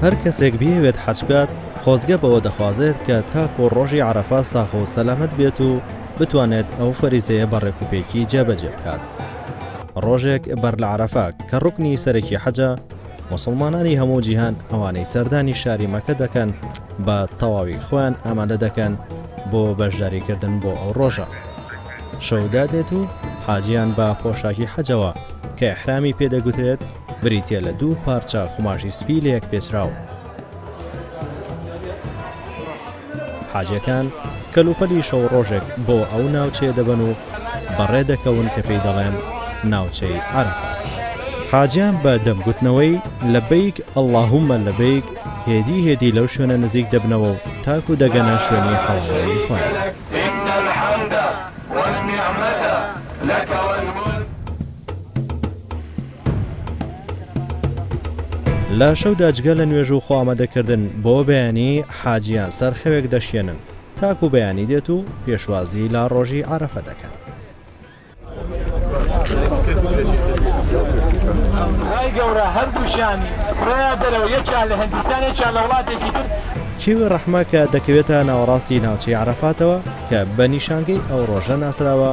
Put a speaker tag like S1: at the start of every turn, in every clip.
S1: هەر کەسێک بیەوێت حەج بکات خۆزگە بەوە دەخوازێت کە تاکو ڕۆژی عەرەفە ساغ و سەلامەت بێت و بتوانێت ئەو فەریزەیە بە ڕێکوپێکی جێبەجێ بکات. ڕۆژێک بەر لە عەرەفە کە ڕوکنی سەرەکی حەجە، موسڵمانانی هەموو جیهان ئەوانەی سەردانی شاری مەکە دەکەن بە تەواوی خۆیان ئامادە دەکەن بۆ بەشداریکردن بۆ ئەو ڕۆژە. شەو دادێت و حاجیان بە پۆشاکی حەجەوە کە ئیحرامی پێ دەگوترێت بریتیە لە دوو پارچە قوماشی سپی لەیەک پێچراو. حاجیەکان کەلوپەلی شەو ڕۆژێک بۆ ئەو ناوچەیە دەبەن و بەڕێ دەکەون کە پێی دەڵێن ناوچەی عەرەفات. حاجیان بە دەم گوتنەوەی، لەبەیک اللهم لبیک، هێدی هێدی لەو شوێنە نزیک دەبنەوە و تاکو دەگەنە شوێنی حەوانەوەی خۆیان. لە شەودا جگە لە نوێژ و خۆئامادەکردن بۆ بەیانی، حاجیان سەر خەوێک دەشکێنن تاکو بەیانی دێت و پێشوازی لە ڕۆژی عەرەفە دەکەن. کێوی ڕەحمە کە دەکەوێتە ناوەڕاستی ناوچەی عەرەفاتەوە کە بە نیشانگەی ئەو ڕۆژە ناسراوە،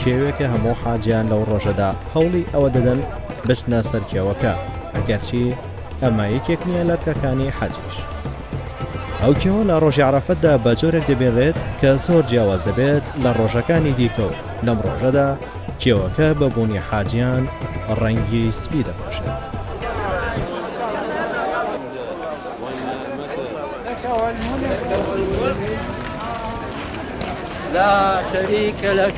S1: کێوێکە هەموو حاجیان لەو ڕۆژەدا هەوڵی ئەوە دەدەن بچنە سەر کێوەکە، ئەگەرچی ئەمە یەکێک نییە لە ئەرکەکانی حەجیش. ئەو کێوە لە ڕۆژی عەرەفەتدا بە جۆرێک دەبینرێت کە زۆر جیاواز دەبێت لە ڕۆژەکانی دیکە و لەم ڕۆژەدا کێوەکە بە بوونی حاجیان ڕەنگی سپی دەپۆشێت.
S2: لا شریک لک.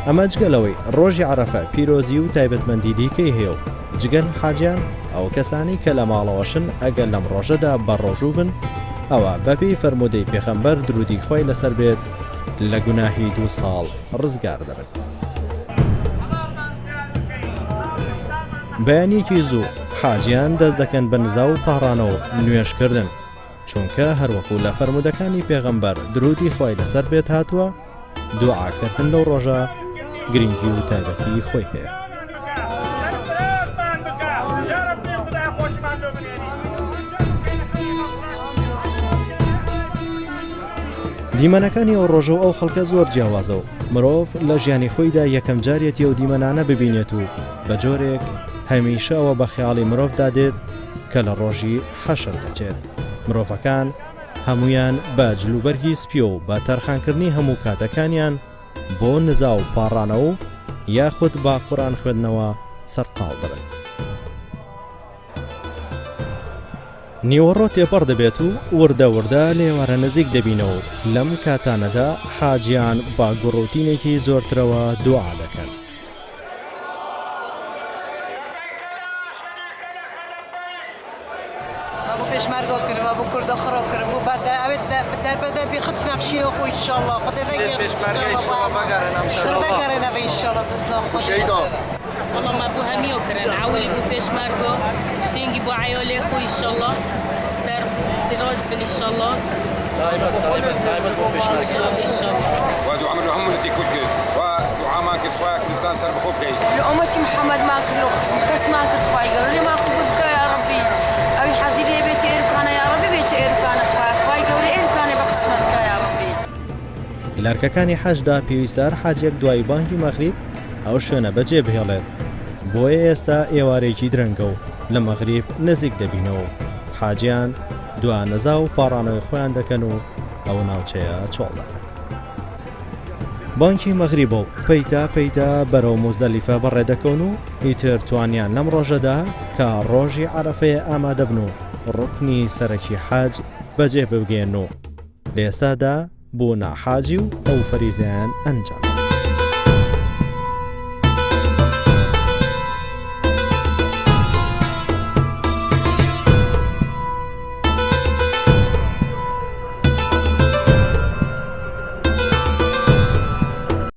S1: ئەمە جگە لەوەی ڕۆژی عەرەفە پیرۆزی و تایبەتمەندی دیکەی هەیە و جگە لە حاجیان ئەو کەسانەی کە لە ماڵەوەشن ئەگەر لەم ڕۆژەدا بە ڕۆژوو بن ئەوا بەپێی فەرموودەی پێغەمبەر درودی خوای لەسەر بێت لە گوناهی دوو ساڵ ڕزگار دەبن. بەیانیەکی زوو حاجیان دەست دەکەن بە نزا و پاڕانە و نوێژکردن. چونکە هەروەکو لە فەرموودەکانی پێغەمبەر درودی خوای لەسەر بێت هاتووە دوعا کردن لەو ڕۆژە گرنگی و تایبەتی خۆی هەیە. دیمەنەکانی ئەو ڕۆژە و ئەو خەڵکە زۆر جیاوازە و مرۆڤ لە ژیانی خۆیدا یەکەم جارێتی ئەو دیمەنانە ببینێت و بە جۆرێک هەمیشە ئەوە بە خەیاڵی مرۆڤدا دێت کە لە ڕۆژی حەشر دەچێت. مرۆڤەکان هەموویان بە جلوبەرگی سپی و بە تەرخانکردنی هەموو کاتەکانیان بۆ نزا و پاڕانەوە و یاخود بە قورئان خوێندنەوە سەرقاڵ دەبن. نیوەڕۆ تێپەڕ دەبێت و وردە وردە لە ئێوارە نزیک دەبینەوە و لەم کاتانەدا حاجیان بە گوڕوتینێکی زۆرترەوە دوعا دەکەن.
S3: بۆ پێشمەرگۆ کرم بۆ کوردە خڕۆ کرم بۆ بەردە ئەوێت دەربەدەر بی خچ نەفشیرۆ خۆ ئینشاڵڵا خودێ بەگەڕ بەگەڕێنەوە ئینشاڵڵا بزنا خودێ.
S4: وەڵا ما بۆ هەمیۆ کرن عەولی بۆ پێشمەرگۆ شتێنگی بۆ عەیالێ خۆ ئیشەڵڵا سەر فیرۆز بن ئیشەڵڵا
S2: تایبەت تایبەت تایبەت بۆ پێشمەرگە
S4: ئیشەڵڵا.
S5: و دوعا لۆ هەموو ملەتی کورد کرد و دوعامان کرد خوایە کوردستان سەربەخۆ بکەی.
S3: لۆ ئومەتی محمدمان کرد لۆ خزم و کەسمان کرد خوای گەورە لێمان قبول بکا یاڕەبی ئەوی حەزی لێ بێتە ئێرکانە یاڕەبی بێتە ئێرکانە خوایە خوای گەورە ئێرکانێ بە قسمەت کا یاڕەبی.
S1: لە ئەرکەکانی حەجدا پێویستە هەر حاجیەک دوای بانگی مەغریب ئەو شوێنە بەجێ بهێڵێت، بۆیە ئێستا ئێوارەیەکی درەنگە و لە مەغریب نزیک دەبینەوە و حاجیان دوا نزا و پاڕانەوەی خۆیان دەکەن و ئەو ناوچەیە چۆڵ دەکەن. بانگی مەغریبە و پەیتا پەیتا بەرەو موزدەلیفە بەڕێ دەکەون و ئیتر توانیان لەم ڕۆژەدا کە ڕۆژی عەرەفەیە ئامادەبن و ڕوکنی سەرەکی حەج بەجێ بگەیەنن و لە ئێستادا بوونە حاجی و ئەو فەریزەیان ئەنجام.